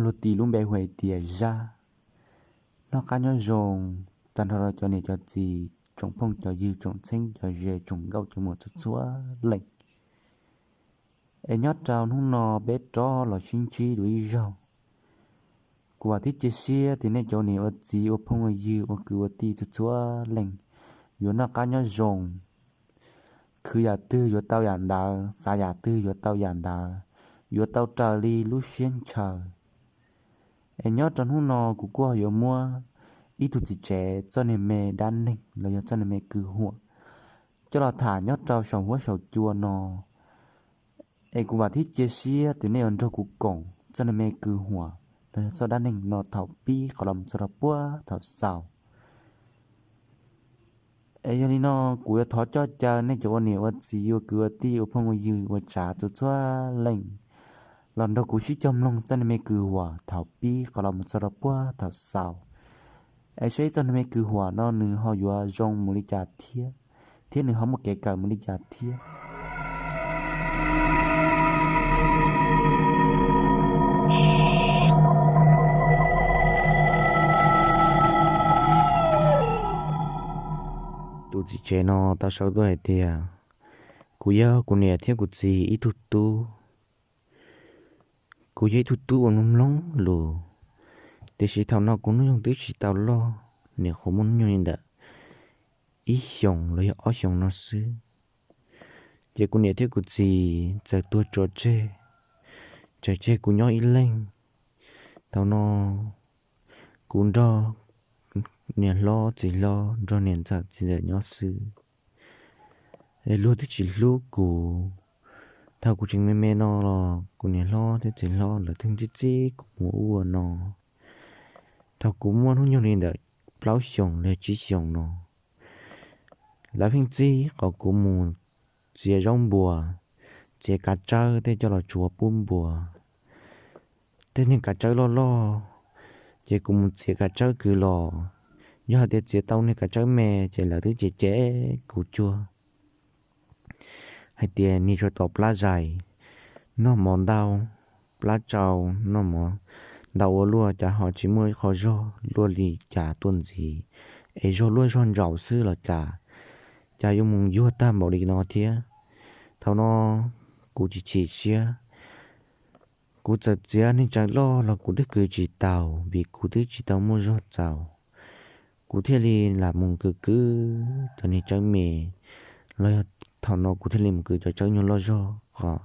Luag tis lub npe hu hais tias Zab. Noj qab nyob zoo tag nrho rau cov niam cov txiv, tsoom phooj cov ywg, tsoom txheeb cov ze, tsoom nkauj cov muam txhua txhua leej. Es nyob rau hnub no peb rov los sib ntsib dua ib zaug. Kuv vam thiab cia siab tias nej cov ua niam ua txiv, ua phooj ua ywg, ua kwv ua tij txhua txhua leej yuav noj qab nyob zoo, khwv yam twg yuav tau yam ntawd, xav yam twg yuav tau yam ntawd, yuav tau raws li lub siab ntshaw. Es nyob rau hnub no kuv kuj yuav muab ib tug txiv tsev txoj niag me dab neeg los yog txoj niag me kwv huam coj los tham nyob rau saum huab saum cua no. Es kuv vam thiab cia siab tias nej yuav nrog kuv koom txoj niag me kwv huam los yog txoj dab neeg no thaum pib qhov los mus txog rau puag thaum xaus. Es yog li no, kuv yuav thov coj caw nej cov ua niam ua txiv, ua kwv ua tij, ua phooj ua ywg, ua tsav txhua txhua leej los nrog kuv sib cog mloog txoj niag me kwv huam thaum pib qhov los mus txog rau puag thaum xaus, es saib txoj niag me kwv huam no nws ho yuav zoo mus li cas thiab, thiab nws ho muaj kev kawm mus li cas thiab. Tus txiv tsev no tau sau tuaj hais tias, kuv yog kuv niam thiab kuv txiv ib tug tub. Kuv yog ib tug tub uas mloog mloog lus, tiam sis thaum no kuv hnub nyoog twb tsis tau loj, nyuam qhuav muaj hnub nyoog li ntawm ib xyoos los yog ob xyoos no xwb. Ces kuv niam thiab kuv txiv txawm tuag tso tseg, tsawm tseg kuv nyob ib leeg. Thaum no kuv nrog niam hlob txiv hlob, nrog niam ntxawm txiv ntxawm nyob xwb, es luag twb tsis hlub kuv. Thaum kuv tseem me me no los kuv niam hlob thiab txiv hlob lawv twb txib txib kuv mus ua no. Thaum kuv muaj hnub nyoog li ntawm plaub xyoos los tsib xyoos no, lawv pheej txib kom kuv mus txiav zaub npua, txiav kav tsawb tej coj los tsuav pub npua. Tej niag kav tsawb loj loj, ces kuv mus txiav kav tsawb kwv los, yog hais tias txiav tau niag kav tsawb me ces lawv twb cem cem kuv cuag hais tias niag tsov tom plab zais, noj mov ntau, plab tsau, noj mov ntau ua luaj cas ho tsis muaj ib qho zog luaj li cas tuaj ntxiv, es zog luaj zog ntsaum xwb los cas, cas yuav mus yuag tag npaum li no thiab. Thaum no kuv chim chim siab, kuv txawm txiav niag tsawb loj los kuv twb kwv tsis taus vim kuv twb tsis tau muaj zog txaus. Kuv thiaj li lam mus kwv kwv cov niag tsawb me, los yog thaum no kuv thiaj li mus kwv cov tsawb nyuag loj zog kom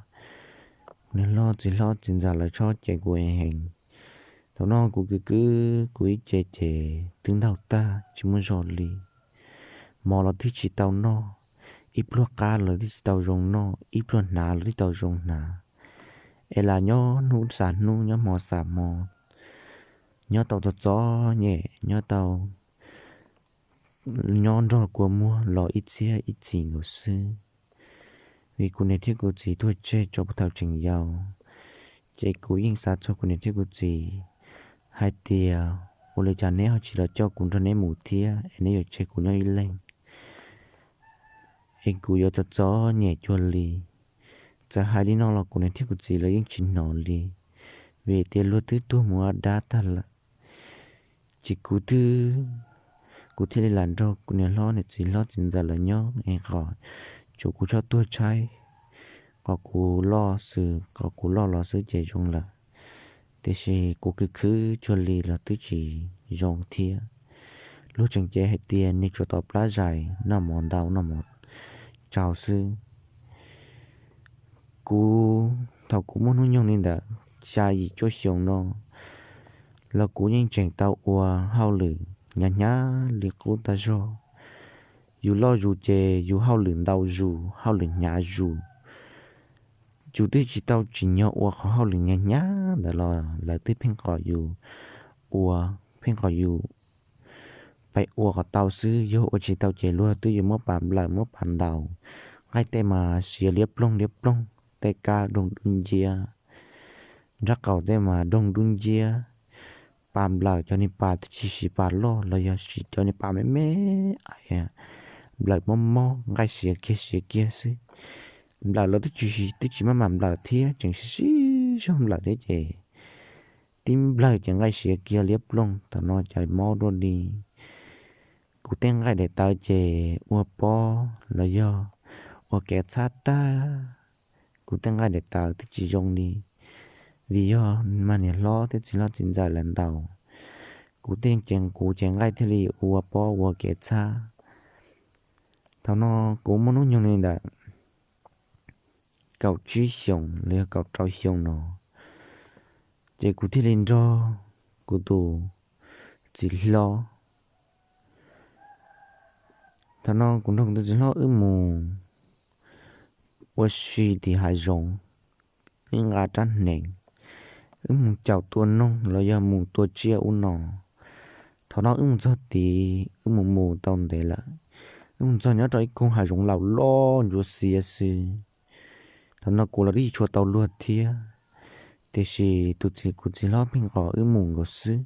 niag hlob txiv hlob txiv ntxawm lawv txhob cem kuv heev. Thaum no kuv kwv kwv kuv ib ce ces twb ntaug tag tsis muaj zog li. Mov los twb tsis tau noj, ib pluag qab los twb tsis tau zoo noj, ib pluag hnav los twb tsis tau zoo hnav. Es lam nyob hnub xam hnub, nyob hmo xam hmo, nyob tau txom txom nyem, nyob tau, nyob nrog kua muag los ib txhiab ib txhis nkaus xwb. Vim kuv niam thiab kuv txiv tuag tseg tso puag thaum tseem yau, ces kuv yeej xav txog kuv niam thiab kuv txiv hais tias, ua li cas neb ho tsis los coj kuv nrog neb mus thiab es neb yuav tseg kuv nyob ib leeg, es kuv yuav txom txom nyem cuag li. Txawm hais li no los kuv niam thiab kuv txiv lawv yeej tsis hnov li, vim tias luag twb tuag mus ua dab tag lawm. Ces kuv twb, kuv thiaj li lam nrog kuv niam hlob niam txiv hlob txiv ntxawm lawv nyob es kom tsuav kuv txhob tuag tshaib, kom kuv loj xwb, kom kuv loj los xwb ces zoo lawm. Tiam sis kuv khwv khwv cuag li los twb tsis zoo thiab. Luag tseem cem hais tias niag tsov tom plab zais, noj mov ntau noj mov tsau xwb. Kuv, thaum kuv muaj hnub nyoog li ntawm xya yim cuaj xyoo no los kuv yeej tseem tau ua hauj lwm hnyav hnyav li qub tag zog. Yus loj zus ces yus hauj lwm ntau zus, hauj lwm hnyav zus. Yus twb tsis tau tsim nyog ua qhov hauj lwm hnyav hnyav ntawd los lawv twb pheej kom yus ua, pheej kom yus pais ua kom tau xwb. Yog ua tsis tau ces luag twb yuav muab pas nplawm muab pas ntaus. Nqaij tej mas siav liab ploog liab ploog, tej kab doog dub nciab, nrab qaum tej mas doog dub nciab. Pas nplawm cov niag pas twb tsis siv pas loj los yog siv cov niag pas me me, nplawm mob mob, nqaij siav kiag siav kiag xwb. Nplawm los twb tsis, twb tsis maj mam nplawm thiab, tseem sib sib zog nplawm thiab ces tib nplawg ces nqaij siav kiag liab ploog. Thaum no ces mob dua li, kuv tej nqaij daim tawv ces ua pob los yog ua kev txhab tag. Kuv tej nqaij daim tawv twb tsis zoo li, vim yog mas niam hlob thiab txiv hlob txiv ntxawm lawv ntaus, kuv tej ces kuv ces nqaij thiaj li ua pob ua kev txhab. Thaum no kuv muaj hnub nyoog li ntawm kaum tsib xyoos los yog kaum rau xyoo no, ces kuv thiaj li nrog kuv tus txiv hlob, thaum no kuv nrog kuv tus txiv hlob wb mus ua si tim hav zoov, wb nqa rab hneev, wb mus caum tua noog los yog mus tua tsiaj ub no. Thaum no wb mus txog tid wb mus mus tau ntev lawm, wb mus txog nyob rau ib koog hav zoov laus loj ntsuav xiav xwb. Thaum no kuv los twb tsis tshua tau luag thiab, tiam sis tus txiv kuv txiv hlob pheej nqos wb mus nkaus xwb,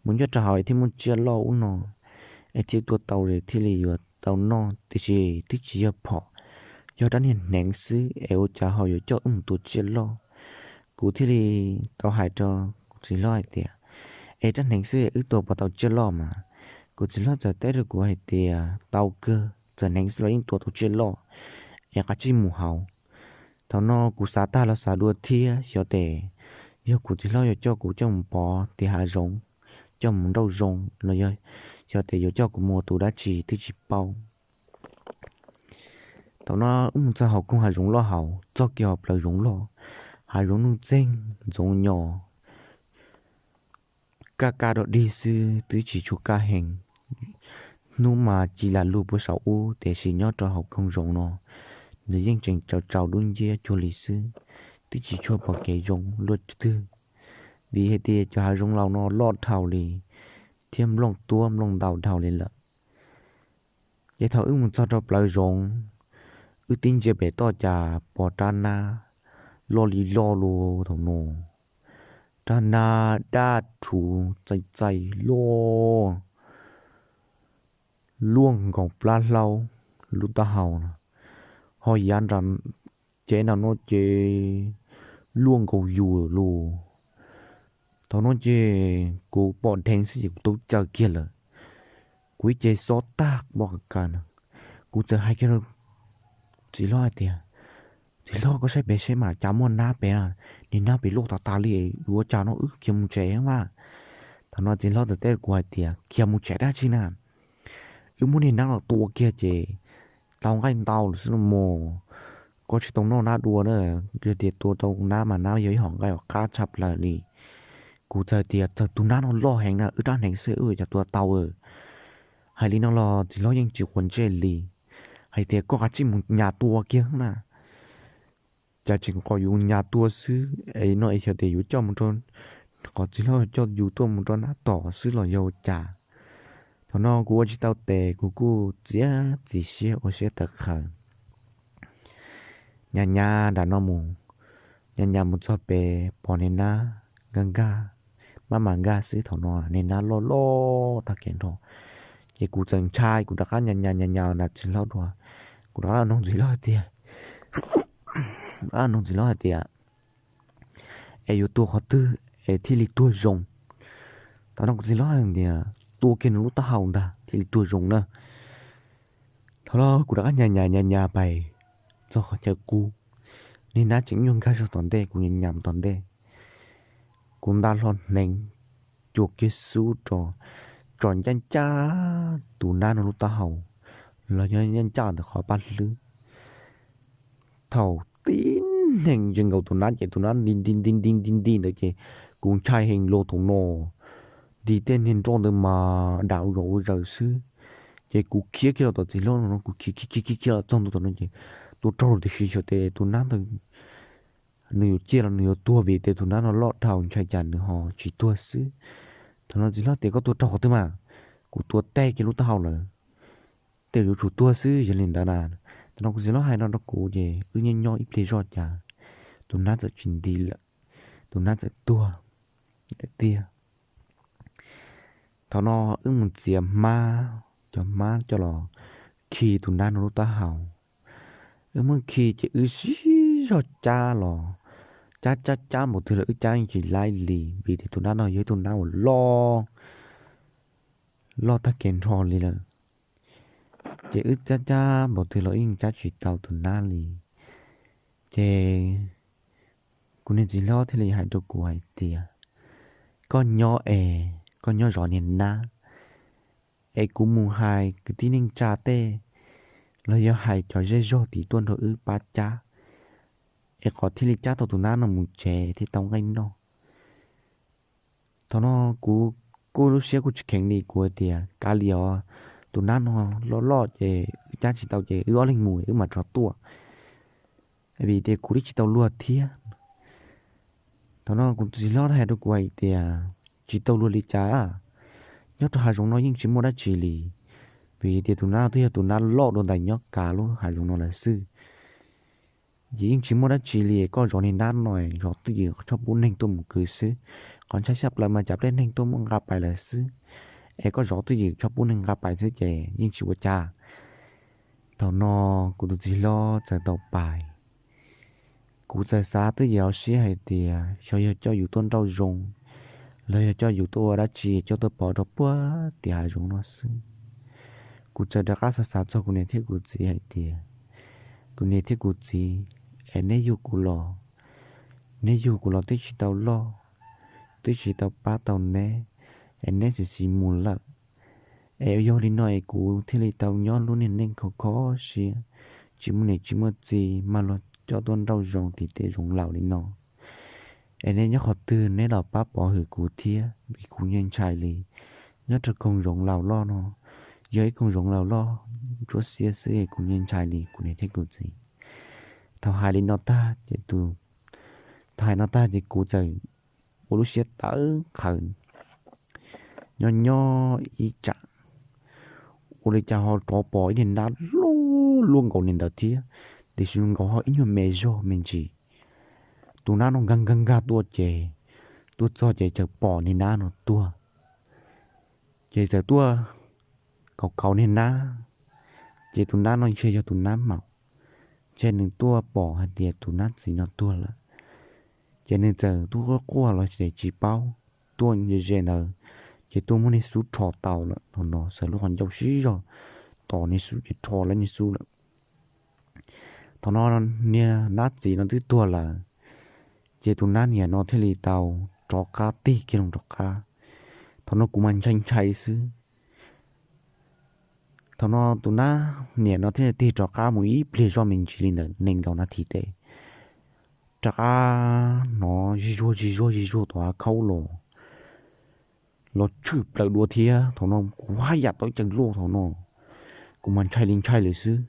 mus nyob rau hauv es thiaj muaj tsiaj loj ub no, es thiaj tua tau thiaj li yuav tau noj, tiam sis twb tsis yog phom, yog rab niag hneev xwb es ua cas ho yuav coj wb mus tua tsiaj loj. Kuv thiaj li tau hais rau kuv txiv hlob hais tias, es rab hneev xwb wb tua puas tau tsiaj loj mas? Kuv txiv hlob txawm teb rau kuv hais tias tau kawg, txawm hneev xwb los yeej tua tau tsiaj loj, es kav tsij mus hauv. Thaum no kuv xav tag los xav dua thiab, xyov tes yog kuv txiv hlob yuav coj kuv coj mus pov tim hav zoov, coj mus nrauj zoov los yog xyov tes yuav coj kuv mus ua tus dab tsi twb tsis paub. Thaum no wb mus txog hauv koog hav zoov loj hauv, txog kiag hauv plawv zoov loj, hav zoov nuj txeeg ntxoov nyo, kaj kaj dog dig xwb twb tsis tshua kaj heev. Hnub mas ci lam lug puag saum ub, tiam sis nyob rau hauv koog zoov no nws yeej tseem tsaus tsaus dub nciab cuag li xwb, twb tsis tshua pom kev zoo luaj twg, vim hais tias cov hav zoov laus no loj dhau li thiab nplooj tuab nplooj ntau dhau li lawm. Ces thaum wb mus txog rau plawv zoov, wb tib ntsia pem toj cas pom rab nab loj li loj lug thaum no, rab nab daj rhuv txaij txaij loj, luaj nkaus plab hlaub lub taub hau no, ho yav nram cev nram no ces luaj nkaus yus lawm lauj. Thaum no ces kuv pom dheev xwb ces kuv tub caws kiag lawm, kuv ib ce xob tag pob qa ka na. Kuv txawm hais kiag rau txiv hlob hais tias, txiv hlob, koj saib pem seb mas cas muaj nab pem na, niag nab pem loj tas tas li, yuav cas no wb khiav mus tsev mas. Thaum no txiv hlob txawm teb kuv hais tias khiav mus tsev dab tsi na, wb muab niag nab los tua kiag ces tau nqaij ntau lawm xwb los mas, koj tsis tau noj nab dua na, yog tias tua tau nab mas nab yog ib hom nqaij uas qab tshaj plaws li. Kuv txawm tias txawm tus nab no loj heev na, wb rab hneev xwb wb yuav cas tua tau. Hais li no los txiv hlob yeej tsis quav ntsej li, hais tias koj kav tsij mus nyas tua kiag na, cas tseem qhov yus nyas tua xwb es no es xyov tias yuav coj mus rau, qhov txiv hlob coj yus tuaj mus rau nab tom xwb los yog ua cas. Thaum no kuv ua tsis tau tes kuv kuj txiav txim siab ua siab tawv qhawv, nyas nyas nram no mus, nyas nyas mus txog pem pom niag nab nkag nkag, maj mam nkag xwb, thaum no niag nab loj loj tag kev nrho. Ces kuv txawm ntshai, kuv rov qab nyas nyas nyas nyas nram txiv hlob dua, kuv rov qab los noog txiv hlob hais tias, rov qab noog txiv hlob hais tias es yuav tua qhov twg es thiaj li tuag zoo. Thaum no kuv txiv hlob hais tias tua kiag nws lub taub hau ntag thiaj li tuag zoo na. Thaum no kuv rov qab nyas nyas nyas nyas pais txog qhov chaw qub, niag nab tseem nyuag nkag zog tom ntej, kuv nyas nyas mus tom ntej, kuv nta hlo hneev cuam kiag xub rau, tso ncaj ncaj tus nab no lub taub hau los yog ncaj ncaj ntawm qhov paj hlwb. Thaum tib hneev ntsia nkaus tus nab ces tus nab nti nti nti nti nti nti ntawd ces kuv ntshai heev los thaum no, nti tej niag nroj ntawd mas dam ua zom ua zaws xwb. Ces kuv khiav kiag los tom txiv hlob no, kuv khiav khiav khiav khiav los txog ntua tom no ces tua raug lawm tiam sis xyov tes tus nab ntawd nws yuav ciaj los nws yuav tuag vim tias tus nab no loj dhau, ntshai cas nws ho tsis tuag xwb. Thaum no txiv hlob tias koj tua raug qhov twg mas? Kuv tua teg kiag lub taub hau lawm, tej yuav tsum tuag xwb yog li ntawd na. Thaum no kuv txiv hlob hais no rau kuv ces wb nyob nyob ib pliag zoj cas tus nab txawm tsis nti lawm, tus nab txawm tuag lawm tiag. Thaum no wb mus txiav hmab, cov hmab coj los khi tus nab no lub taub hau. Wb muab khi ces wb sib zog cab los cab cab cab npaum twg los wb cab yeej tsis laib li, vim tias tus nab no yog ib tug nab uas loj, loj tag kev nrho li lawm. Ces wb cab cab npaum twg los wb yeej cab tsis tau tus nab li. Ces kuv niag txiv hlob thiaj li hais rau kuv hais tias, koj nyob es koj nyob zov niag nab, es kuv mus hais kwv tij neej tsa tej los yog hais cov zej zog tim tuaj nrog wb pab cab, es qhov thiaj li cab tau tus nab no mus tsev thiaj tau nqaij noj. Thaum no kuv kuj lub siab kuj tsis kheev li, kuv tias kav liam os, tus nab no loj loj ces wb cab tsis tau ces wb ob leeg mus wb mam rov tuaj, vim tias kuv twb tsis tau luag thiab. Thaum no kuv tus txiv hlob hais rau kuv hais tias, tsis tau luag li cas, nyob rau hav zoov no yeej tsis muaj dab tsi li, vim tias tus nab twb yog tus nab loj dua ntais nyob kav lub hav zoov no lawm xwb. Ces yeej tsis muaj dab tsi li, koj zov niag nab no zov twj ywm txhob pub neeg tuaj mus kwv xwb. Qhov ntshai tshaj plaws mas cas peb neeg tuaj muaj nqa pais lawm xwb, es koj zov twj ywm txhob pub neeg nqa pais xwb ces yeej tsis ua cas. Thaum no kuv tus txiv hlob txawm tau pais. Kuv txawm xav twj ywm hauv siab hais tias xyov yog coj yus tuaj nrauj zoo, los yog coj yus tuaj ua dab tsi coj tuaj pov rau puag tim hav zoov no xwb. Kuv txawm rov qab xav xav txog kuv niam thiab kuv txiv hais tias, kuv niam thiab kuv txiv, es neb yug kuv los, neb yug kuv los twb tsis tau loj, twb tsis tau pab tau neb, es neb txiv xis mus lawm. Es yog li no es kuv thiaj li tau nyob lub niag neej kho kho siab, tsis muaj niam tsis muaj txiv, mag luag coj tuaj nrauj zoo tim tej zoov laus li no. Es neb nyob qhov twg neb los pab pov hwm kuv thiab, vim kuv ntshai ntshai li. Nyob rau koog zoov laus loj no, yog ib koog zoov laus loj ntsuab xiab xwb, kuv ntshai ntshai li kuv niam thiab kuv txiv. Thaum hais li no tag ces tus, thaum hais no tag ces kuv txawm ua lub siab tawv qhawv, nyob nyob ib tsam ua li cas ho rov pom ib niag nab luaj luaj nkaus li ntawd thiab, tiam sis nkaus ho ib nyuag me zog me ntsis. Tus nab no nkag nkag nkag tuaj ces, tuaj txog ces txawm pom niag nab no tuag. Ces txawm tuaj kauv kauv niag nab, ces tus nab no ntshe yog tus nab maum, ntshe nws tuaj pom hais tias tus nab txiv no tuag lawm. Ces nws txawm tuaj quaj quaj los ces tsis paub, tuaj ze ze ntawd, ces tuaj muab niag xub rho tau lawm. Thaum no xaws lub qhov ncauj sib zog, tos niag xub ces rho lawm niag xub lawm. Thaum no niag nab txiv no twb tuag lawm, ces tus nab niam no thiaj li tau rov qab tig kiag loo rov qab. Thaum no kuv mas ntshai ntshai xwb. Thaum no tus nab niam no thiaj li tig rov qab mus ib pliag zoj me ntsis li ntawm nees nkaum nas this tej, rov qab hnov zig zuag zig zuag zig zuag tom hav khaub los, los tshwm plaws dua thiab. Thaum no kuv haj yam tau cev luaj thaum no, kuv mas ntshai li ntshai lawm xwb.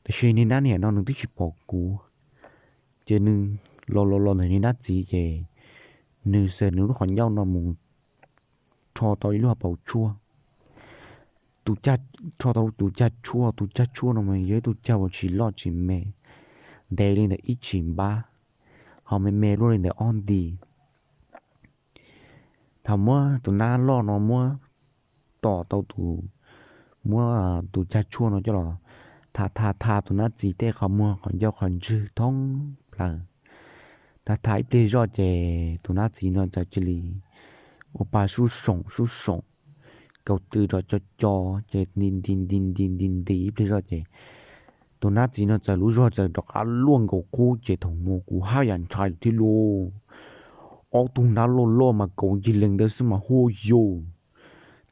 Tiam sis niag nab niam no nws twb tsis pom kuv, ces nws los los los ntawm niag nab txiv ces nws xaws nws lub qhov ncauj no mus rho tau ib lub hauv paus tshuaj. Tus cag, rho tau tus cag tshuaj, tus cag tshuaj no mas yog ib tug cag uas tsis loj tsis me, ntev li ntawm ib tshim npab, ho me me luaj li ntawm ob nti. Thaum muab tus nab loj no muab tom tau tus, muab tus cag tshuaj no coj los tha tha tha tus nab txiv tej qhov muag qhov ncauj qhov ntswg thoob plaws. Tha tha ib pliag zoj ces tus nab txiv no txawm cia li ua pa sub soom sub soom, kaus tw rov co co, ces nti nti nti nti nti nti ib pliag zoj ces tus nab txiv no txawm lub zog txawm rov qab luaj nkaus qub. Ces thaum no kuv haj yam ntshai thiab lauj, ob tug nab loj loj mas kauv ncig lees ntawd xwb mas huaj yus,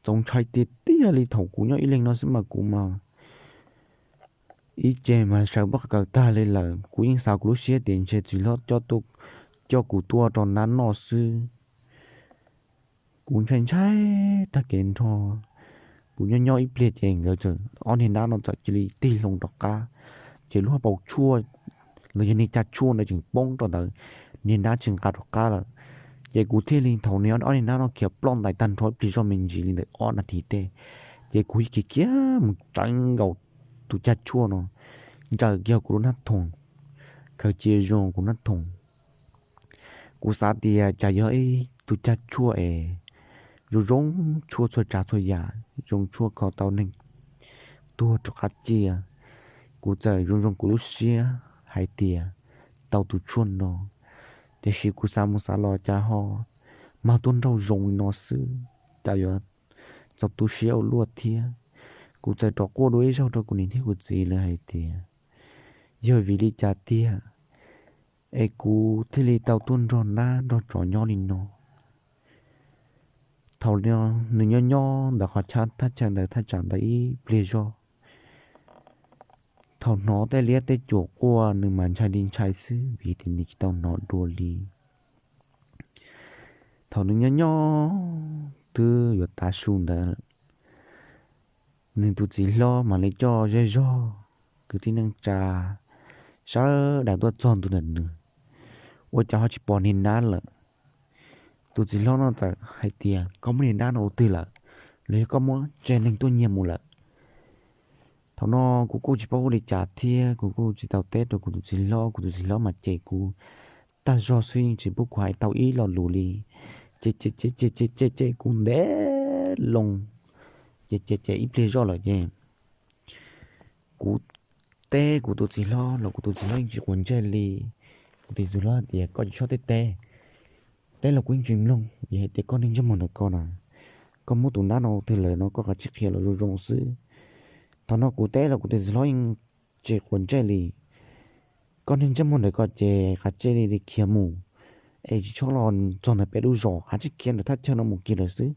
txaus ntshai tiag tiag li. Thaum kuv nyob ib leeg no xwb mas kuv mas ib ce mas sawv pob kawm tag li lawm. Kuv yeej xav kuv lub siab tias ntshe txiv hlob coj kuv tuaj rau nab noj xwb. Kuv ntshai ntshai tag kev nrho. Kuv nyob nyob ib pliag ces nkawd txawm, ob niag nab no txawm cia li tig hlo rov qab, ces lub hauv paus tshuaj los yog niag cag tshuaj ntawd tseem poob rau ntawd, niag nab tsis nqa rov qab lawm. Ces kuv thiaj li, thaum niag ob niag nab no khiav ploj ntais tag nrho ib pliag zoj me ntsis li ntawm ob nas this tej, ces kuv khiav khiav mus tsawv nkaus tus cag tshuaj no, ntsaws kiag kuv lub hnab thoom, khaws cia zoo kuv hnab thoom. Kuv xav tias cas yog ib tug cag tshuaj es zoo zoo tshuaj txhua tsav txhua yam, zoo tshuaj kho tau neeg tuag rov qab ciaj. Kuv txawm zoo zoo kuv lub siab hais tias tau tus tshuaj no, Tiam sis kuv xav mus xav los cas ho mag tuaj nrauj zoo li no xwb, cas yuav txaus tu siab ua luaj thiab. Kuv txawm rov quaj dua ib zaug rau kuv niam thiab kuv txiv lawv hais tias, yog vim li cas tiag es kuv thiaj li tau tuaj nrog nab nrog tsov nyob li no? Thaum nws nyob nyob ntawm qhov thaj chaw ntawd thaj tsam ntawd ib pliag zog, thaum hnov tej liab tej cuam quaj nws mas ntshai li ntshai xwb vim tias nws tsis tau hnov dua li. Thaum nws nyob nyob twb yuav tav su ntawd, nws tus txiv hlob mam li coj zej zog kwv tij neej tsa sawv daws tuaj txog ntua ntawm nws, ua cas ho tsis pom niag nab lawm. Tus txiv hlob no txawm hais tias, koj muab niag nab no ua twg lawm? Los yog koj muab tsev neeg tuaj nyiag mus lawm? Thaum no kuv kuj tsis paub ua li cas thiab kuv kuj tsis tau teb rau kuv tus txiv hlob, kuv tus txiv hlob mas cem kuv tag zog xwb yeej tsis pub kuv hais tau ib lo lus li. Ces ces ces ces ces ces kuv ntev loo, ces ces ces ib pliag zoj lawm ces kuv teb kuv tus txiv hlob los kuv tus txiv hlob yeej tsis quav ntsej li. Kuv tus txiv hlob hais tias koj tsis txhob teb teb, teb los kuv yeej tsis mloog, vim hais tias koj neej ntsej muag ntawm koj na, koj muab tus nab no twg lawm no koj kav tsij qhia los zoo zoo xwb. Thaum no kuv teb los kuv tus txiv hlob yeej tsis quav ntsej li. Koj neeg ntsej muag ntawm koj ces kav tsij li khiav mus, es tsis txhob los txog ntawm peb lub zos, kav tsij khiav ntawm thaj chaw no mus kiag lawm xwb.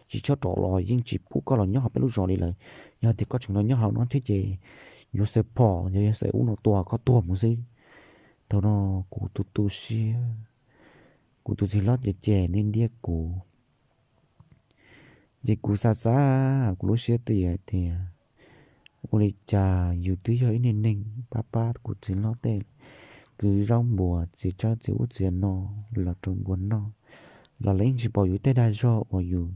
Tsis txhob rov los, yeej tsis pub koj los nyob hauv peb lub zos li lawm. Yog tias koj tseem los nyob hauv no thiab ces yuav xaws phom, yog yuav xaws ub no tua koj tuag mus xwb. Thaum no kuv tu tu siab, kuv tus txiv hlob ces cem ntiab ntiab kuv. Ces kuv xav xav kuv lub siab twb yog hais tias, ua li cas yus twb yog ib niag neeg pab pab kuv txiv hlob tej, kwv zaub npuas txiav tsawb txiav ub txiav no los rau npua noj, los lawv yeej tsis pom yus tej dag zog uas yus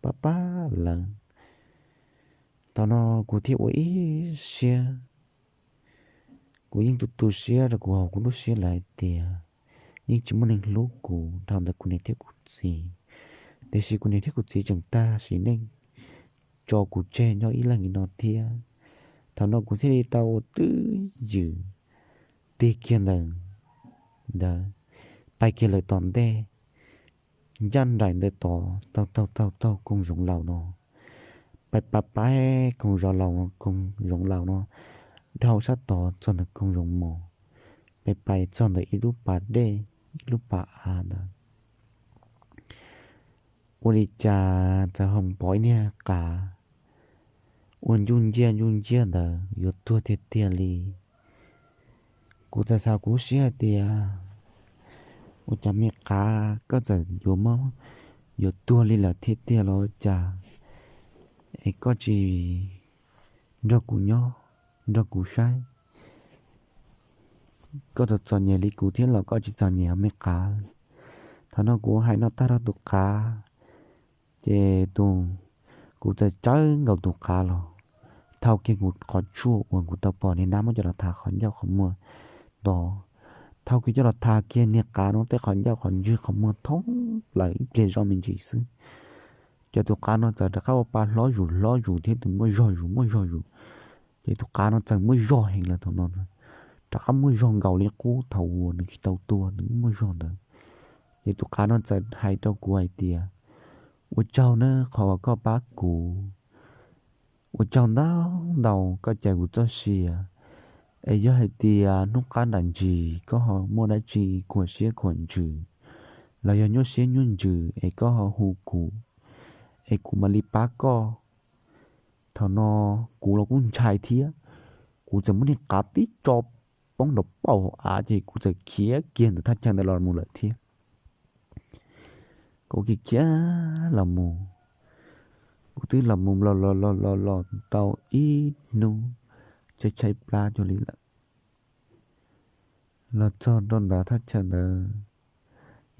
pab pab lawv. Thaum no kuv thiaj ua ib siab, kuv yeej tu tu siab rau kuv hauv kuv lub siab lawm hais tias yeej tsis muaj neeg hlub kuv dhau ntawm kuv niam thiab kuv txiv, tiam sis kuv niam thiab kuv txiv tseem tag sim neej tso kuv tseg nyob ib leeg li no thiab. Thaum no kuv thiaj li tau ua twj ywm tig kiag ntawm ntawd, pais kiag lawm tom ntej, ncaj nraim ntawm tod taug taug taug taug koog zoov laus no, pais pais pais koog zoov laus no, koog zoov laus no, dhau sab tod txog ntawm koog zoov mos, pais pais txog ntawm ib lub pas dej, ib lub pas av ntawd. Ua li cas txawm ho pom ib niag qav ua ncuj nciaj ncuj nciaj ntawd yuav tuag tiag tiag li. Kuv txawm xav kuv lub siab hais tias, ua cas me qav koj txawm yuav mob yuav tuag li lawm thiab tiag los cas es koj tsis nrog kuv nyob, nrog kuv saib? Koj txom txom nyem li kuv thiab los koj tsis txom nyem me qav? Thaum no kuv hais no tag rau tus qav, ces tus, kuv txawm tsawb nkaus tus qav los thau kiag kuv qhov tshuaj uas kuv tau pom niag nab muab coj los tha qhov ncauj qhov muag tod, thau kiag coj los tha kiag niag qav no tej qhov ncauj qhov ntswg qhov muag thoob plaws ib pliag zoj me ntsis xwb. Ces tus qav no txawm rov qab ua pa hlob zus hlob zus thiab tus muaj zog zus muaj zog zus. Ces tus qav no txawm muaj zog heev lawm thaum no, rov qab muaj zog nkaus li qub thaum uas nws tsis tau tuag nws muaj zog ntawd. Ces tus qav no txawm hais rau kuv hais tias, ua tsaug nawb qhov uas koj pab kuv, ua tsaug ntau ntau koj cais kuv txoj sia. Es yog hais tias hnub qab nram ntsis koj ho muaj dab tsi khuam siab khuam ntsws los yog nyuaj siab nyuaj ntsws es koj ho hu kuv, es kuv mam li pab koj. Thaum no kuv los kuj ntshai thiab, kuv txawm muab niag qav tib tso poob nrov pauj hauv av ces kuv txawm khiav kiag ntawm thaj chaw ntawd los mus lawm thiab. Kuv khiav khiav los mus, kuv twb los mus los los los los los tau ib hnub tshaib tshaib plab cuag li lawm. Los txog rau ntawd thaj chaw ntawd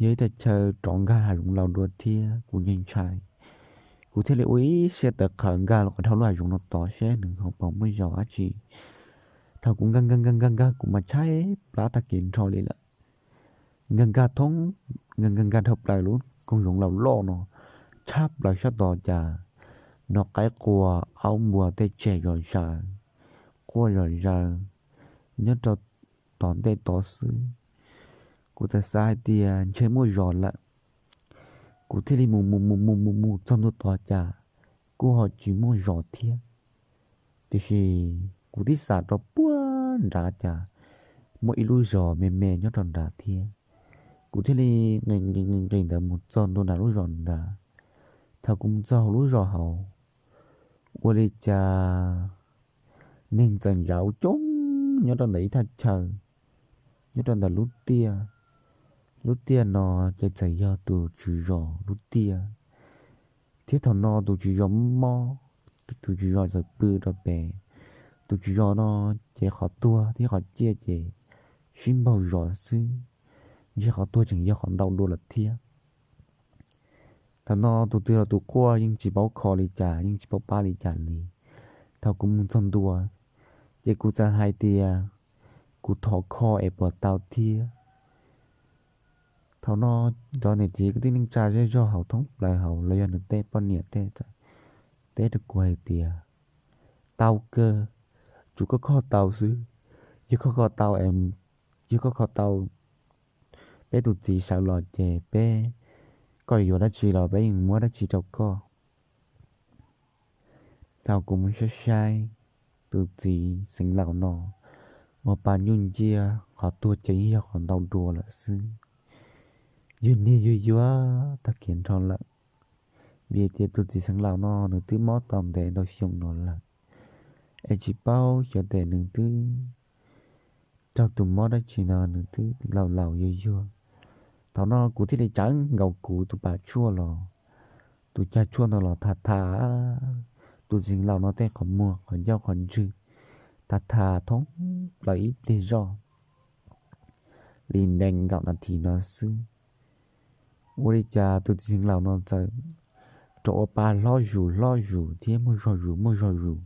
yog ib thaj chaw rov nkag hav zoov laus dua thiab kuv ntshai ntshai, kuv thiaj li ua ib siab tawv qhawv nkag los qhov dhau lub hav zoov no tod seb nws ho puas muaj zog dab tsi. Thaum kuv nkag nkag nkag nkag nkag kuv mas tshaib plab tag kev nrho li lawm. Nkag nkag thoob, nkag nkag nkag dhau plaws lub koog zoov laus loj no, tshab plaws sab tod cas hnov qaib qua, aub npua tej tseg zom zaws, quaj zom zaws nyob rau tom ntej tod xwb. Kuv txawm xav hais tias ntshe muaj zos lawm, kuv thiaj li mus mus mus mus mus mus txog ntua tod cas kuj ho tsis muaj zos thiab. Tiam sis kuv tib xam rau puag nrad cas muaj ib lub zos me me nyob rau nrad thiab. Kuv thiaj li nqis nqis nqis nqis ntawd mus txog ntua nram lub zos nrad. Thaum kuv mus txog hauv lub zos hauv, ua li cas neeg txawm ntsauv coob nyob rau ntawm ib thaj chaw, nyob rau ntawm lub tiaj. Lub tiaj no ces txawm yog tus tswv zos lub tiaj, thiab thaum no tus tswv zos mob, tus tswv zos txawm pw rau pem. Tus tswv zos no ces qhov tuag thiab qhov ciaj ces sib npaug zos xwb, ntshe qhov tuag tseem yog qhov ntau dua lawm thiab. Thaum no tus twg los tus quaj yeej tsis paub kho li cas, yeej tsis paub pab li cas li. Thaum kuv mus txog ntua, ces kuv txawm hais tias kuv thov kho es puas tau thiab. Thaum no cov niam txiv kwv tij neej tsa zej zog hauv thoob plaws hauv los yog nws tej poj niam tej teb rau kuv hais tias, tau kawg, tsuas koj kho tau xwb. Yog koj kho tau, yog koj kho tau peb tus txiv sawv los ces peb, koj yuav dab tsi los peb yeej muab dab tsi rau koj. Thaum kuv mus saib saib tus txiv xeev laus no ua pa nyuj nciab, qhov tuag ces yeej yog qhov ntau dua lawm xwb. Yus niag yuag yuag tag kiag nrho lawm, vim tias tus txiv xeev laus no nws twb mob tau ntev ntau xyoo no lawm, es tsis paub xyov tes nws twb raug tus mob dab tsi no nws twb laus laus yuag yuag. Thaum no kuv thiaj li tsav nkaus kuv tus pas tshuaj los, tus cag tshuaj ntawd los tham tham tus txiv xeev laus no tej qhov muag qhov ncauj qhov ntswg, tham tham thoob plaws ib pliag zoj li nees nkaum nas this no xwb. Ua li cas tus txiv xeev laus no txawm rov ua pa hlob zus hlob zus thiab muaj zog zus muaj zog zus.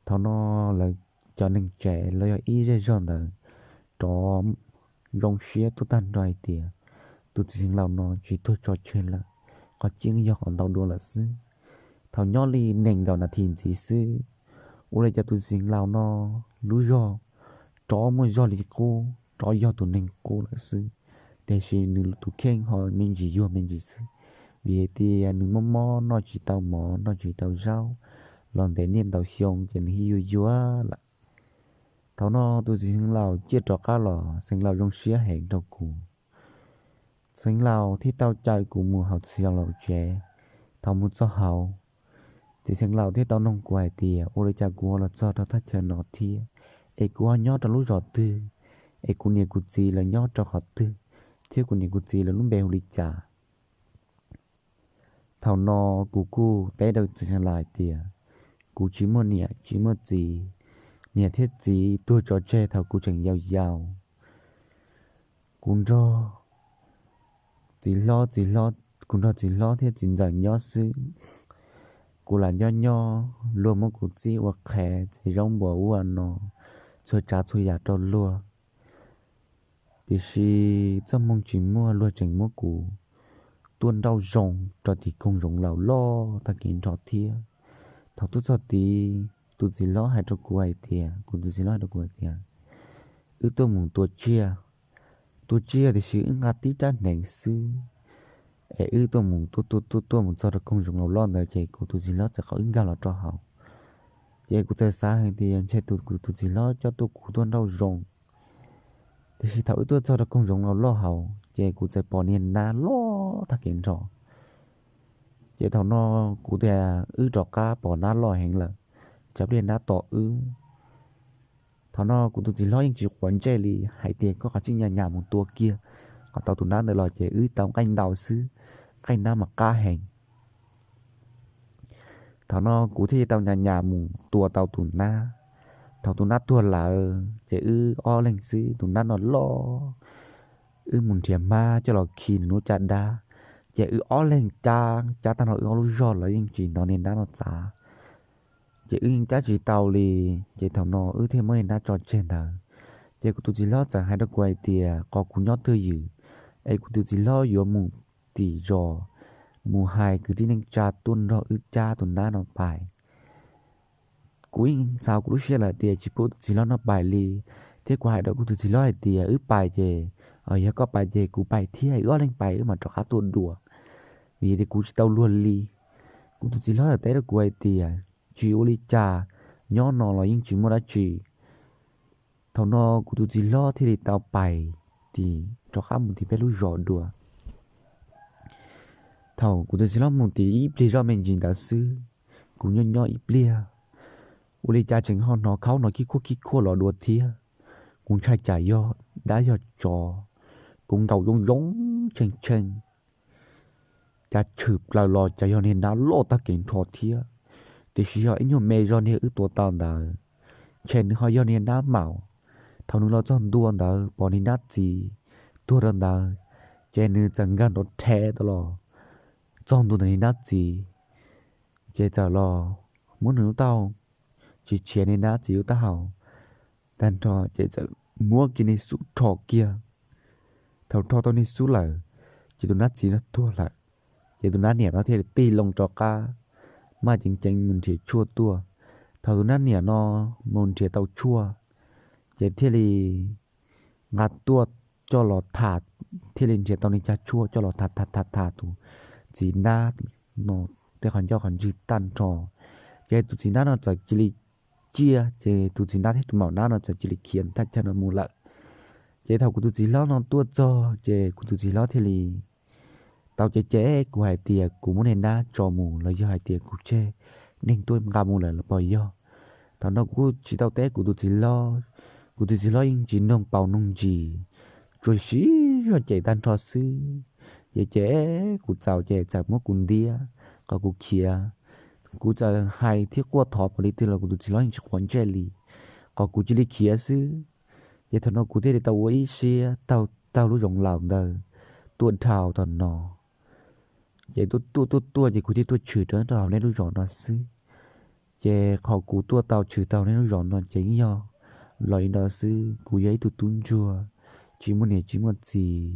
Thaum no lawv cov neeg tsev los yog ib zej zog ntawd rov zoo siab tuaj tag nrho hais tias tus txiv xeev laus no tsis tuag tso tseg lawm, qhov ciaj yog qhov ntau dua lawm xwb. Thaum nyob li nees nkaum nas this ntxiv xwb, ua li cas tus txiv xeev laus no lub zog rov muaj zog li qub, rov yog tus neeg qub lawm xwb. Tiam sis nws tus kheej ho me ntsis yuag me ntsis xwb, vim hais tias nws mob mob noj tsis tau mov noj tsis tau zaub los ntev niaj ntau xyoo ces nws thiaj yuag yuag lawm. Thaum no tus txiv xeev laus ciaj rov qab los, xeev laus zoo siab heev rau kuv. Xeev laus thiaj tau caw kuv mus hauv txiv laus tsev. Thaum mus txog hauv, txiv xeev laus thiaj tau noog kuv hais tias ua li cas kuv ho los txog rau thaj chaw no thiab, es kuv ho nyob rau lub zos twg, es kuv niam kuv txiv lawv nyob rau qhov twg, thiab kuv niam kuv txiv lawv lub npe hu li cas. Thaum no kuv kuj teb rau txiv xeev laus hais tias kuv tsis muaj niam tsis muaj txiv, niam thiab txiv tuag tso tseg thaum kuv tseem yau yau. Kuv nrog txiv hlob, txiv hlob, kuv nrog txiv hlob thiab txiv ntxawm nyob xwb. Kuv lam nyob nyob luag muab kuv txib ua qhev txiv zaub npua ua no, txhua tsav txhua yam rau luag. Tiam sis txoj hmoo tsis muaj, luag tseem muab kuv tuaj nrauj zoov rau tim koog zoov laus loj tag kev nrho thiab. Thaum tuaj txog tid, tus txiv hlob hais rau kuv hais tias, kuv tus txiv hlob hais rau kuv hais tias, wb tuaj mus tua tsiaj, tua tsiaj tiam sis wb nqa tib rab hneev xwb, es wb tuaj mus tuaj tuaj tuaj tuaj mus txog rau koog zoov laus loj ntawd ces kuv tus txiv hlob txawm qhov wb nkag los rau hauv. Ces kuv txawm xav hais tias ntshe tus kuv tus txiv hlob coj tuaj kuv tuaj nrauj zoov. Tiam sis thaum wb tuaj txog rau koog zoov laus loj hauv ces kuv txawm pom niag nab loj tag kev nrho. Ces thaum no kuv tias wb rov qab pom nab loj heev lawm, tsam pliag nab tom wb. Thaum no kuv tus txiv hlob yeej tsis quav ntsej li, hais tias koj kav tsij nyas nyas mus tua kiag kom tau tus nab ntawd los ces wb tau nqaij ntau xwb, nqaij nab mas qab heev. Thaum no kuv thiaj tau nyas nyas mus tua tau tus nab. Thaum tus nab tuag lawm ces wb ob leeg xwb, tus nab no loj, wb mus nrhiav hmab coj los khi nws lub caj dab, ces wb ob leeg cab cab tag nrho wb ob lub zog los yeej tsis hnov niag nab no txav. Ces wb yeej cab tsis tau li, ces thaum no wb thiaj muab niag nab tso tseg ntawd. Ces kuv tus txiv hlob txawm hais rau kuv hais tias kom kuv nyob twj ywm, es kuv tus txiv hlob yuav mus tim zos mus hais kwv tij neej tsa tuaj nrog wb cab tus nab no pais. Kuv yeej xav kuv lub siab lawm tias tsis pub tus txiv hlob no pais li, thiab kuv hais rau kuv tus txiv hlob hais tias wb pais ces Yog koj pais ces kuv pais thiab, wb ob leeg pais wb mam rov qab tuaj dua, vim tias kuv tsis tau luag li. Kuv tus txiv hlob teb rau kuv hais tias, tsis ua li cas, nyob no los yeej tsis muaj dab tsi. Thaum no kuv tus txiv hlob thiaj li tau pais tim, rov qab mus tim peb lub zos dua. Thaum kuv tus txiv hlob mus tim ib pliag zoj me ntsis ntawd xwb, kuv nyob nyob ib pliag, ua li cas tseem ho hnov khaub hnov khib khuaj khib khuaj los dua thiab. Kuv ntshai tsam yog dab yog tsov, kuv nkaus zoo zoo tshee tshee, cas tshwm plaws los cas yog niag nab loj tag kev nrho thiab, tiam sis yog ib nyuag me zog niag wb tua tau ntawd, ntshe nws ho yog niag nab maum. Thaum nws los txog ntua ntawd pom niag nab txiv tuag rau ntawd, ces nws txawm nkag nrov rhe tau los txog ntua ntawm niag nab txiv, ces txawm los muab nws lub taub hau, tsis tshiav niag nab txiv lub taub hau tag nrho ces txawm muab kiag niag xub rho kiag. Thaum rho tau niag xub lawm, ces tus nab txiv no tuag lawm. Ces tus nab niam no thiaj li tig loo rov qab, maj ceev ceev mus nrhiav tshuaj tuaj. Thaum tus nab niam no mus nrhiav tau tshuaj, ces thiaj li nqa tuaj coj los tham, thiaj li nrhiav tau niag cag tshuaj coj los tham tham tham tham tus txiv nab no tej qhov ncauj qhov ntswg tag nrho. Ces tus txiv nab no txawm cia li ciaj, ces tus txiv nab thiab tus maum nab no txawm cia li khiav thaj chaw no mus lawm. Ces thaum kuv tus txiv hlob no tuaj txog ces kuv tus txiv hlob thiaj li tau cem cem kuv hais tias kuv muab niag nab tso mus los yog hais tias kuv tseg neeg tuaj nqa mus lawm los puas yog. Thaum no kuv kuj tsis tau teb kuv tus txiv hlob, kuv tus txiv hlob yeej tsis noog paus noog ntsis, tsuas siv zog cem tag nrho xwb. Ces cem kuv txaus ces txawm muab kuv ntiab kom kuv khiav. Kuv txawm hais thiab quaj thov puas li twg los kuv tus txiv hlob yeej tsis quav ntsej li, kom kuv cia li khiav xwb. Ces thaum no kuv thiaj li tau ua ib siab taug taug lub zoov laus ntawd tuaj dhau thaum no. Ces tuaj tuaj tuaj tuaj ces kuv thiaj tuaj tshwm rau rau hauv nej lub zos no xwb. Ces qhov kuv tuaj tau tshwm tau nej lub zos no ces yeej yog los li no xwb, kuv yog ib tug tub ntsuag tsis muaj niam tsis muaj txiv.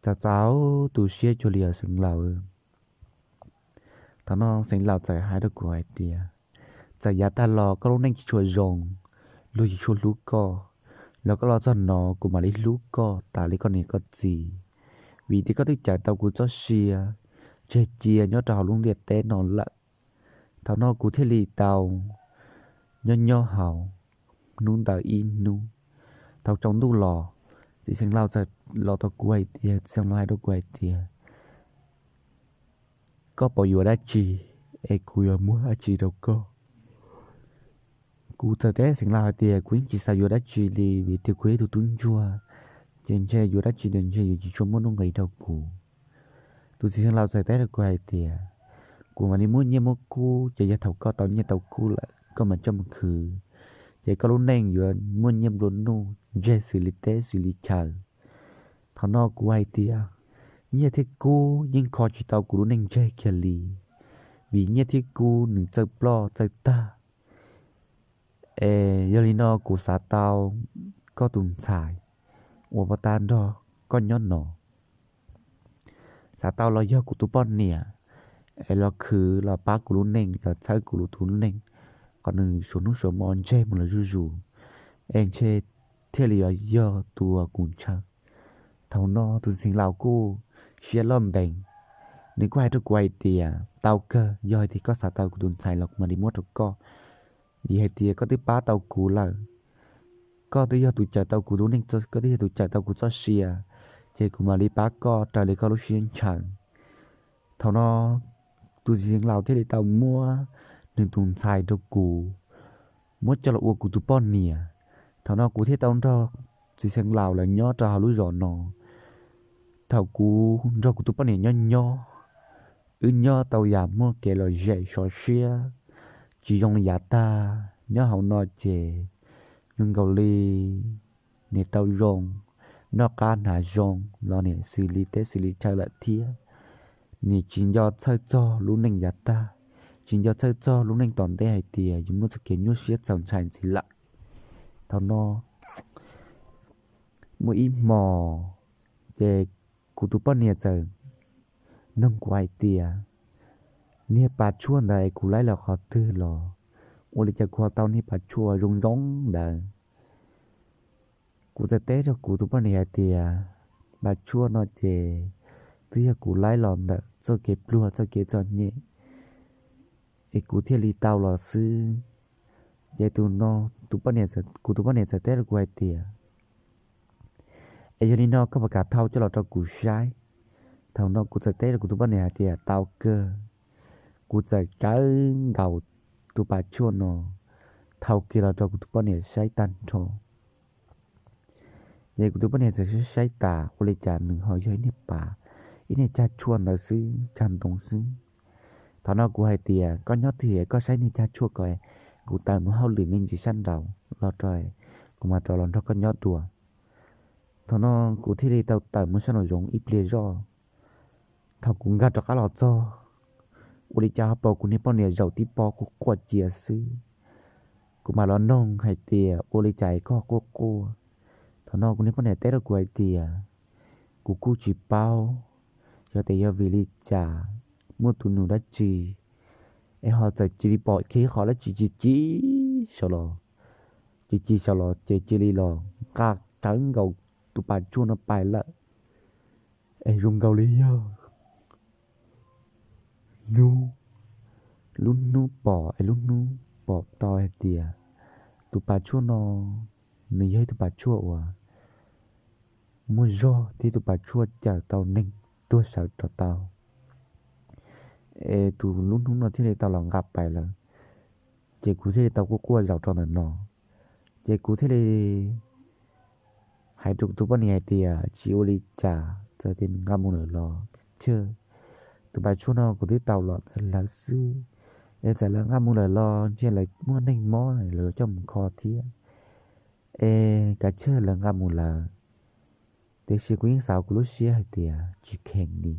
Txaus txaus tu siab cuag li os xeev laus. Thaum no xeev laus txawm hais rau kuv hais tias, txawm yav tag los koj lub neej tsis tshua zoo, luag tsis tshua hlub koj, los koj los txog no kuv mam li hlub koj tas li koj niam koj txiv, vim tias koj twb cawm tau kuv txoj sia tseg cia nyob rau hauv lub ntiaj teb no lawm. Thaum no kuv thiaj li tau nyob nyob hauv hnub ntawd ib hnub. Thaum tsaus ntuj los, txiv xeev laus txawm los tau kuv hais tias, txiv xeev laus hais rau kuv hais tias, koj puas yuav dab tsi es kuv yuav muab dab tsi rau koj? Kuv txawm teb xeev laus hais tias kuv yeej tsis xav yuav dab tsi li vim tias kuv yog ib tug tub ntsuag, ces ntshe yuav dab tsi los ntshe yuav tsis tshua muaj nuj nqis rau kuv. Tus txiv xeev laus txawm teb rau kuv hais tias, kuv mam li muab nyiaj muab kub, ces yog thaum koj tau nyiaj tau kub lawm koj mam coj mus khwv, ces koj lub neej yuav muaj nyiaj nplua nuj ntseg xws li teb xws li chaw. Thaum no kuv hais tias, nyiaj thiab kub yeej kho tsis tau kuv lub neej ntseg kiag li, vim nyiaj thiab kub nws txawj ploj txawj tag. Es yog li no kuv xav tau koj tus ntxhais uas pab tab nrog koj nyob no, xav tau los yog kuv tus poj niam, es los khwv los pab kuv lub neej los txhawb kuv lub tus lub neej, kom nws suav hnub suav hmo ntseg mus los zuj zus, es ntshe thiaj li yog tus uas kuv ntshaw. Thaum no tus txiv xeev laus kuj siab loj ntees, nws kuj hais rau kuv hais tias, tau kawg, yog hais tias koj xav tau kuv tus ntxhais los kuv mam li muab rau koj, vim hais tias koj twb pab tau kuv lawm, koj twb yog tus cawm tau kuv lub neej, koj twb yog tus cawm tau kuv txoj sia, ces kuv mam li pab koj raws li koj lub siab ntshaw. Thaum no tus txiv xeev laus thiaj li tau muab nws tus ntxhais rau kuv, muab coj los ua kuv tus poj niam. Thaum no kuv thiaj tau nrog txiv xeev laus lawv nyob rau hauv lub zos no. Thaum kuv nrog kuv tus poj niam nyob nyob, wb nyob tau yam muaj kev lom zem sov siab, tsis zoo li yav tag. Nyob hauv no ces zoo nkaus li niam tau zoo, noj qab hnav zoo los niam xws li teb xws li chaw lawm thiab. Niam tsis nco txhawj txog lub neej yav tag, tsis nco txhawj txog lub neej tom ntej hais tias yuav muaj txoj kev nyuaj siab txaus ntshai ntxiv lawm. Thaum no muaj ib hmos, ces kuv tus poj niam txawm nug kuv hais tias, niag pas tshuaj ntawd es kuv laib los qhov twg los? Ua li cas kuv ho tau niag pas tshuaj zoo zoo ntawd? Kuv txawm teb rau kuv tus poj niam hais tias, pas tshuaj no ces twb yog kuv laib los ntawm txoj kev pluag txoj kev txom nyem es kuv thiaj li tau los xwb. Ces tus no, tus poj niam, kuv tus poj niam txawm teb rau kuv hais tias, es yog li no koj puas kam thau coj los rau kuv saib? Thaum no kuv txawm teb rau kuv tus poj niam hais tias tau kawg. Kuv txawm cawv nkaus tus pas tshuaj no thau kiag los rau kuv tus poj niam saib tag nrho. Ces kuv tus poj niam txawm saib saib tas ua li cas nws ho yog ib niag pas, ib niag cag tshuaj ntawd xwb, cag ntoo xwb. Thaum no kuv hais tias koj nyob twg koj saib niag cag tshuaj ko, kuv tawm mus hauj lwm me ntsis sab nraud los rau, kuv mam rov los nrog koj nyob dua. Thaum no kuv thiaj li tau tawm mus sab nraum zoov ib pliag zoj. Thaum kuv nkag rov qab los txog, ua li cas ho pom kuv niag poj niam zaum tib pob quaj quaj cia xwb. Kuv mam los noog hais tias ua li cas es koj quaj quaj. Thaum no kuv niag poj niam teb rau kuv hais tias, kuv kuj tsis paub, yog tias yog vim li cas, muaj tus nus dab tsi es ho txawm cia li pom kiag ib qho dab tsi ci ci saum los, ci ci saum los ces cia li los nqa cawv nkaus tus pas tshuaj no pais lawm. Es zoo nkaus li yog hnub, lub hnub pom es lub hnub pom tau hais tias tus pas tshuaj no nws yog ib tug pas tshuaj uas muaj zog thiab tus pas tshuaj cawm tau neeg tuag sawv rov tau. Es tus lub hnub no thiaj li tau los nqa pais lawm. Ces kuv thiaj li tau quaj quaj zaum rau ntawm no. Ces kuv thiaj li hais rau kuv tus poj niam hais tias tsis ua li cas, txawm tias nws nqa mus lawm los kav tsij, tus pas tshuaj no kuv twb tau los ntawm lawv xwb. Es txawm lawv nqa mus lawm los ntshe lawv muaj neeg mob lawv coj mus kho thiab. Es kav tsij lawv nqa mus lawm, tiam sis kuv yeej xav kuv lub siab hais tias tsis kheev li.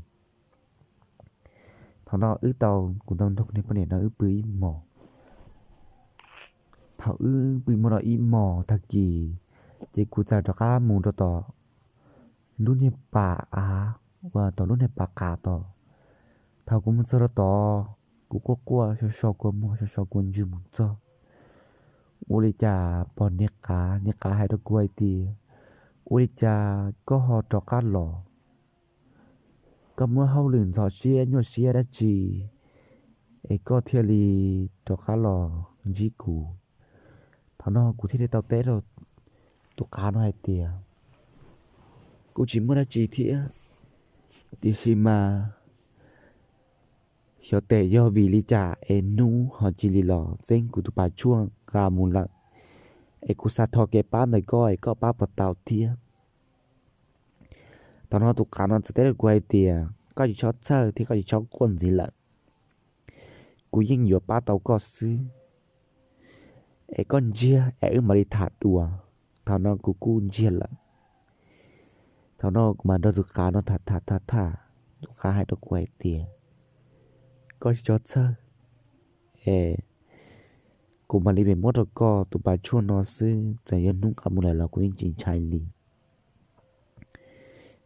Thaum no wb tau, kuv tau nrog kuv niag poj niam no wb pw ib hmos. Thaum wb pw mus no ib hmos tag kis, ces kuv txawm rov qab mus rau tom lub niag pas av, uas tom lub niag pas qav tod. Thaum kuv mus txog rau tod, kuv quaj quaj so so kua muag so so kua ntswg mus txog, ua li cas pom niag qav, niag qav hais rau kuv hais tias, ua li cas koj ho rov qab los? Koj muab hauj lwm ntxhov siab nyuaj siab dab tsi es koj thiaj li rov qab los ntsib kuv? Thaum no kuv thiaj li tau teb rau tus qav no hais tias, kuv tsis muaj dab tsi thiab, tiam sis mas xyov tes yog vim li cas es hnub ho cia li los txeeb kuv tus pas tshuaj nqa mus lawm, es kuv xav thov kev pab ntawm koj es koj pab puas tau thiab? Thaum no tus qav no txawm teb rau kuv hais tias, koj tsis txhob txhawj thiab koj tsis txhob quaj ntxiv lawm. Kuv yeej yuav pab tau koj xwb. Es koj ntsiag es wb mam li tham dua. Thaum no kuv kuj ntsiag lawm. Thaum no kuv mam nrog tus qav no tham tham tham tham, tus qav hais rau kuv hais tias, koj tsis txhob txhawj, es kuv mam li pem muab rau koj tus pas tshuaj no xwb, txawm yog hnub nqa mus lawm los kuv yeej tsis ntshai li.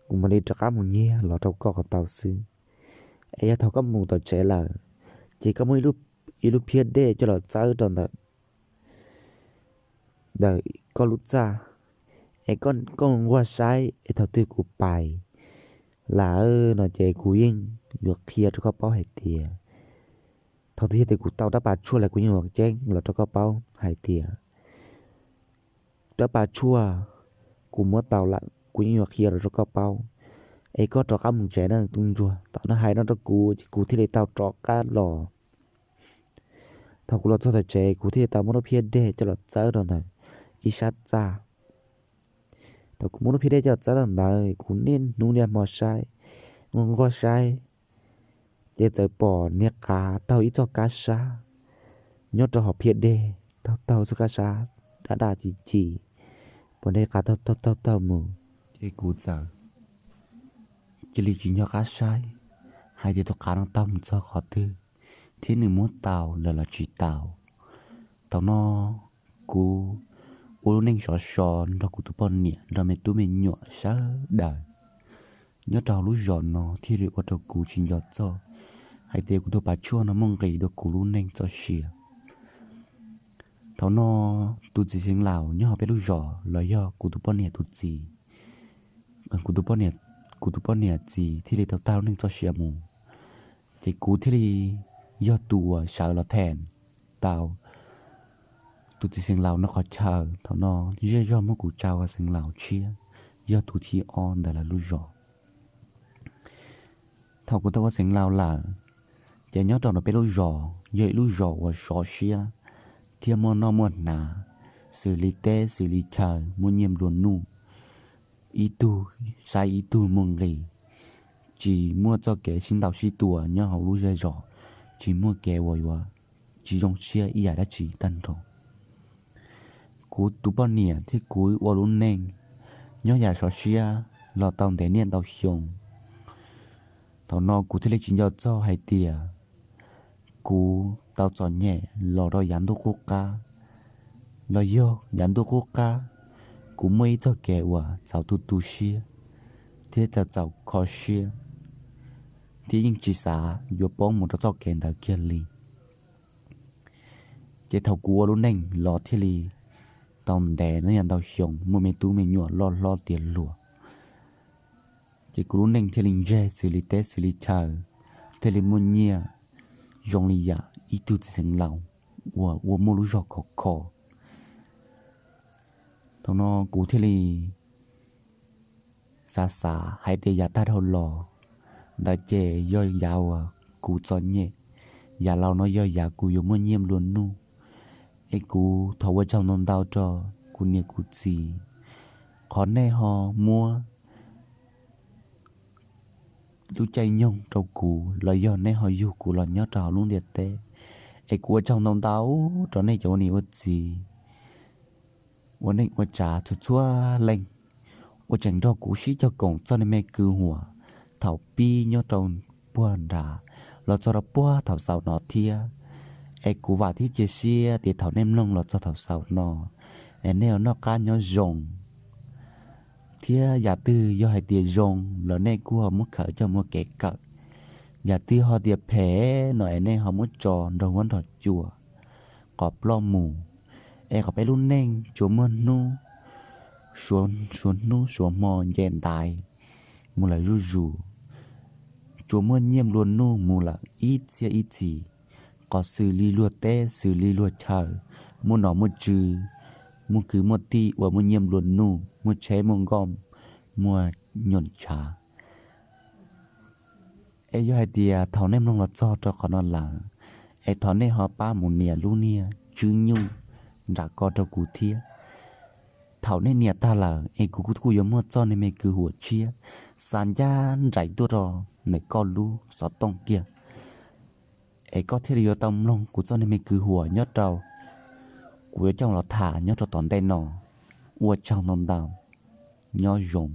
Kuv mam li rov qab mus nyiag los rau koj kom tau xwb. Es yog thaum koj mus tom tsev lawm, ces koj muab ib lub phiab dej coj los txawb rau ntawm ntawm koj lub txaj, es koj nquag saib es thaum twg kuv pais lawm no ces kuv yeej yuav qhia rau koj paub hais tias, thaum twg yog tias kuv tau rab pas tshuaj lawm kuv yeej yuav ceeb los rau koj paub hais tias, rab pas tshuaj kuv muab tau lawm kuv yeej yuav qhia los rau koj paub. Es koj rov qab mus tsev na tub ntsuag. Thaum no hais no rau kuv ces kuv thiaj li tau rov qab los. Thaum kuv los txog tom tsev kuv thiaj li tau muab lub phiab dej coj los txawb rau ntawm ib sab txaj. Thaum kuv muab lub phiab dej coj los txawb rau ntawd kuv niaj hnub niaj hmo saib, nquag saib, ces txawm pom niag qav taug ib txoj kab sab nyob rau hauv phiab dej, taug taug txoj kab sab daj daj ci ci, pom niag qav taug taug taug taug mus. Ces kuv txawm cia li tsis nco qab saib hais tias tus qav no taug mus txog qhov twg thiab nws muab tau lawm los tsis tau. Thaum no kuv ua lub neej sov so nrog kuv tus poj niam nrog me tub me nyuam sawv daws nyob rau hauv lub zos no thiaj li ua rau kuv tsis nco txog hais tias kuv tus pas tshuaj no muaj nqis dua kuv lub neej txoj sia. Thaum no tus txiv xeev laus nyob hauv peb lub zos los yog kuv tus poj niam tus txiv, kuv tus poj niam, kuv tus poj niam txiv thiaj li tau tag lub neej txoj sia mus, ces kuv thiaj li yog tus uas sawv los them tau tus txiv xeev laus no qhov chaw. Thaum no zej zog muab kuv tsa ua xeev laus tshiab, yog tus thib ob ntawm lawv lub zos. Thaum kuv tau ua xeev laus lawm, ces nyob rau ntawm peb lub zos yog ib lub zos uas sov siab thiab muaj noj muaj hnav, xws li teb xws li chaw muaj nyiaj nplua nuj, ib tug saib ib tug muaj nqis, tsis muaj txoj kev sib ntaus sib tua nyob hauv lub zej zos, tsis muaj kev uas yuav tsis zoo siab ib yam dab tsi tag nrho. Kuv tus poj niam thiab kuv ua lub neej nyob yam sov siab los tau ntev niaj ntau xyoo. Thaum no kuv thiaj li tsis nco txog hais tias kuv tau txom nyem los rau yav ntuj qub qab, los yog yav ntuj qub qab kuv muaj ib txoj kev uas txaus tu tu siab thiab txaus txaus kho siab, thiab yeej tsis xav yuav poob mus rau txoj kev ntawd kiag li. Ces thaum kuv ua lub neej los thiaj li tau ntev niaj ntau xyoo, muaj me tub me nyuam loj hlob tiav hluas, ces kuv lub neej thiaj li ntseg xws li teb xws li chaw, thiaj li muaj nyiaj zoo li yam ib tug txiv xeev laus uas ua muaj lub zog khov kho. Thaum no kuv thiaj li xav xav hais tias yav tag dhau los ntawd ces yog yav uas kuv txom nyem, yav laus no yog yav kuv yuav muaj nyiaj nplua nuj. Es kuv thov ua tsaug ntau ntau rau kuv niam kuv txiv, qhov nej ho muab lub caij nyoog rau kuv los yog nej ho yug kuv los nyob rau hauv lub ntiaj teb. Es kuv ua tsaug ntau ntau rau nej cov ua niam ua txiv, ua neej ua tsav txhua txhua leej uas tseem nrog kuv sib cog koom txoj niag me kwv huam thaum pib nyob rau puag nrad los txog rau puag thaum xaus no thiab. Es kuv vam thiab cia siab tias thaum nej mloog los txog thaum xaus no, es nej yuav noj qab nyob zoo. Thiab yam twg yog hais tias zoo los nej kuj ho muab khaws coj muaj kev kawm. Yam twg ho tias phem no es nej ho muab tso nrog huab nrog cua qhov ploj mus. Es kom peb lub neej tsuas muaj hnub, suav hnub suav hmo nce ntaiv mus lawm zuj zus, tsuas muaj nyiaj nplua nuj mus lawm ib txhiab ib txhis, qhov xws li luag teb xws li luag chaw, muaj nom muaj tswv, muaj kwv muaj tij uas muaj nyiaj nplua nuj, muaj tsheb muaj nkoj, muaj nyuam ntshav. Es yog hais tias thaum nej mloog los txog rau qhov no lawm, es thov nej ho pab mus nias lub niag tswb nyuj nram ko rau kuv thiab. Thaum nej nias tag lawm es kuv kuj yuav muaj txoj niag me kwv huam tshiab xa ncaj nraim tuaj rau ntawm koj lub xov tooj kiag, es koj thiaj li yuav tau mloog kuv txoj niag me kwv huam nyob rau kuv yuav coj los tham nyob rau tom ntej no. Ua tsaug ntau ntau, nyob zoo.